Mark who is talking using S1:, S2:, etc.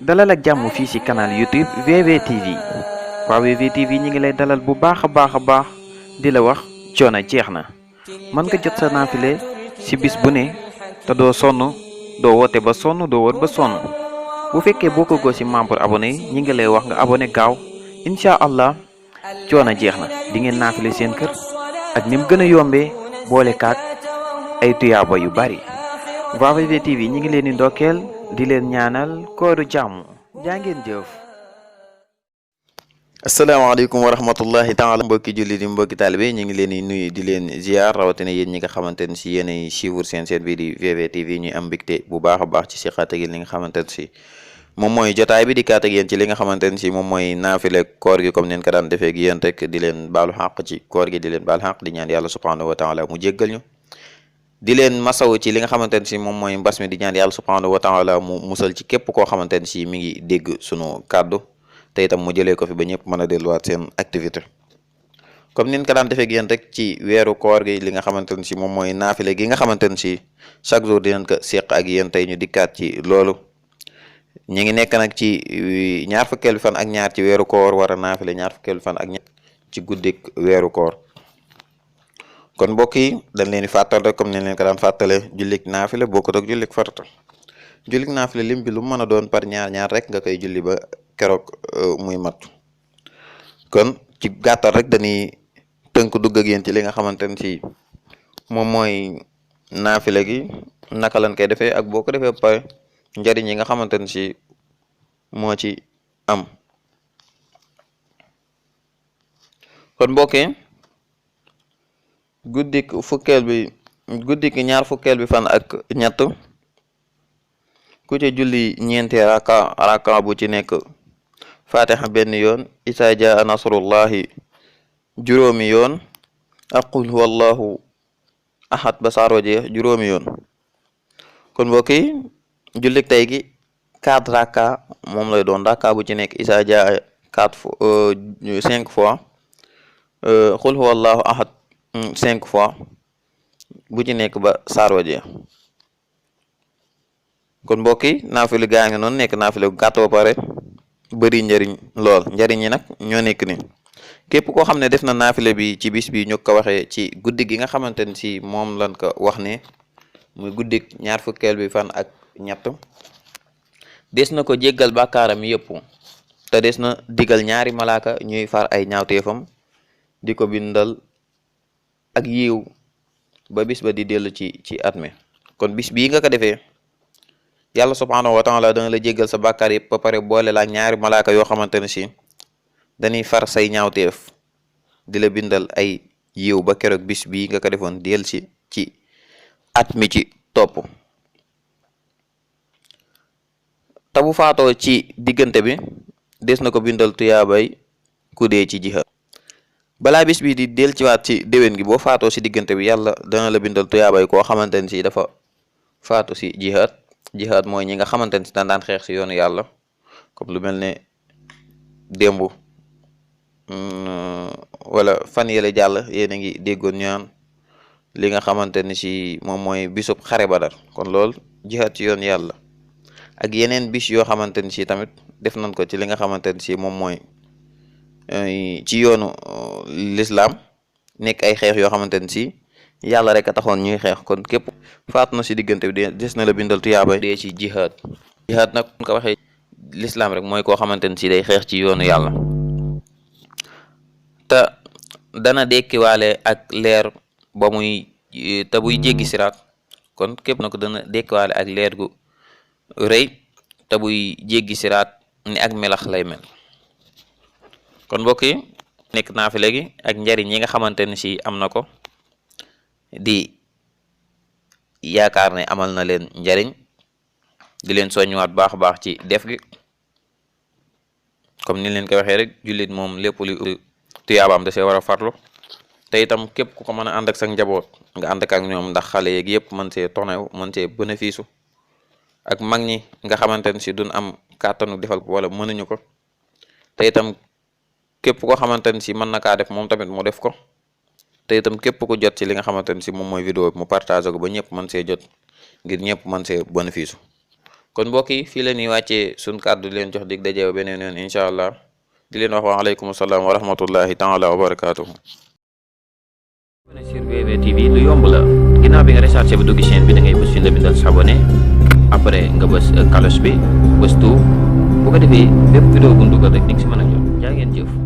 S1: dalal ak jàmm fii ci canal YouTube VVTV waaw VVTV ñi ngi lay dalal bu baax a baax di la wax coono jeex na mën nga jot sa naafile ci bis bu ne te doo sonn doo woote ba sonn doo wër ba sonn bu fekkee bokkagoo ci membre abonné yi ñi ngi lay wax nga abonné gaaw incha allah coono jeex na di ngeen naafile seen kër ak ni mu gën a yombee boole kaak ay tuyaaba yu bari waaw VVTV ñi ngi leen di ndokkeel di leen ñaanal kooru jàmm jaa ngeen jëf.
S2: asalaamaaleykum wa rahmatullahi taala mbokki julli di mbokki taalibe ñu ngi leen di nuyu di leen ziar rawatina yéen ñi nga xamante ne si yéenay suivre seen site bi di VVTV ñuy am mbégte bu baax a baax ci siqaat ak li nga xamante ne si moom mooy jotaay bi di kaat ak yéen ci li nga xamante ne si moom mooy naafile koor gi comme neen ko daan defee ak yéen rek di leen baalu xàq ci koor gi di leen baal xàq di ñaan yàlla subhanahu wa taala mu jéggal ñu di leen masaw ci li nga xamante ne si moom mooy mbas mi di ñaan yàlla subhanahu wa taala mu musal ci képp koo xamante ne si mi ngi dégg sunu kàddu te itam mu jëlee ko fi ba ñëpp mën a delluwaat seen activité comme nin ko daan defee ak yéen rek ci weeru koor gi li nga xamante ne si moom mooy naafile gi nga xamante ne si chaque jour dinañ ko seq ak yéen tey ñu dikkaat ci loolu ñu ngi nekk nag ci ñaar fukkeelu fan ak ñaar ci weeru koor war a naafile ñaar fukkeelu fan ak ñaar ci guddik weeru koor kon mbokk yi dañ leen di fàttal rek comme ni leen ko daan fàttale jullik naafile bokkut ak jullik farata jullik naafile lim bi lu mën a doon par ñaar rek nga koy julli ba keroog muy mat kon ci gàttal rek dañuy tënk dugg ak yéen ci li nga xamante ne si moom mooy naafile gi naka lañ koy defee ak boo ko defee ba pare njariñ yi nga xamante ne si moo ci am kon mbokk yi guddik ñaar fukkeel bi fan ak ñett ku ci julli ñeenti raka bu ci nekk fatiha benn yoon isa jaa nasrullahi juróomi yoon ak qul huwallahu ahad ba saaro jeex juróomi yoon kon mbokk yi jullik tey gi 4 raka moom lay doon raka bu ci nekk isa jaa 5 fois qul huwallahu ahad 5 fois bu ci nekk ba saaro jeex kon mbokk yi naafile gaa ngi noonu nekk naafile gu gàtt ba pare bëri njariñ lool njariñ yi nag ñoo nekk ni képp koo xam ne def na naafile bi ci bis bi ñu ko waxee ci guddi gi nga xamante ne si moom lañ ko wax ne muy guddik ñaar fukkeel bi fan ak ñett des na ko jéggal bàkkaaram yëpp te des na digal ñaari malaaka ñuy far ay ñaawteefam di ko bindal ak yiw ba bis ba di dellu ci at mi kon bis bii nga ko defee yàlla subhanahu wa taala dana la jéggal sa bàkkaar yëpp ba pare boole la ñaari malaaka yoo xamante ne si dañuy far say ñaawteef di la bindal ay yiw ba keroog bis bii nga ko defoon del si ci at mi ci topp te bu faatoo ci diggante bi des na ko bindal tuyaabay ku dee ci jihaad balaa bis bi di del ci waat ci déwén gi boo faatoo si diggante bi yàlla dana la bindal tuyaabay koo xamante ne si dafa faatu si jihaad mooy ñi nga xamante ne si daan xeex si yoonu yàlla comme lu mel ne démb wala fan yële jàll yéen a ngi déggoon ñaan li nga xamante ne si moom mooy bisub xare Badar kon lool jihaad ci yoon yàlla ak yeneen bis yoo xamante ne si tamit def nañ ko ci li nga xamante ne si moom mooy ci yoonu l'islam nekk ay xeex yoo xamante ne si yàlla rek a taxoon ñuy xeex kon képp faatu na si diggante bi des na la bindal tuyaaba dee ci jihaad nag ko waxee l'islam rek mooy koo xamante ne si day xeex ci yoonu yàlla te dana dekkiwaale ak leer ba muy te buy jéggi siraat kon képp na ko dana dekkiwaale ak leer gu rëy te buy jéggi siraat ni ak melax lay mel kon mbokk yi nekk naa fi léegi ak njariñ yi nga xamante ne si am na ko di yaakaar ne amal na leen njariñ di leen soññuwaat baax a baax ci def gi comme ni leen ko waxee rek jullit moom lépp lu tuyaabaam da see war a farlu te itam képp ku ko mën a ànd ak sa njaboot nga ànd ak ñoom ndax xale yeeg yëpp mën see tonew mën see bénéfice ak mag ñi nga xamante ne si duñ am kàttanu defal ko wala mënuñu ko te itam képp koo xamante ne si mën na kaa def moom tamit mu def ko te itam képp ku jot ci li nga xamante ne si moom mooy vidéo bi mu partagé ko ba ñëpp mën see jot ngir ñëpp mën see bénéfice kon mbokk yi fii la ñuy wàccee suñ kàddu di leen jox dig dajeew beneen yoon incha allah di leen wax waaleykum salaam wa rahmatullahi taala wa barakaatuhu.
S1: sur VVTV lu yomb la ginnaaw bi nga recherché ba dugg chaîne bi da ngay bës fi ñu la bindal s'abonné après nga bës cloche bi bës tout bu ko defee bépp vidéo bu ñu dugal rek di nga si mën a jot jaa ngeen jëf.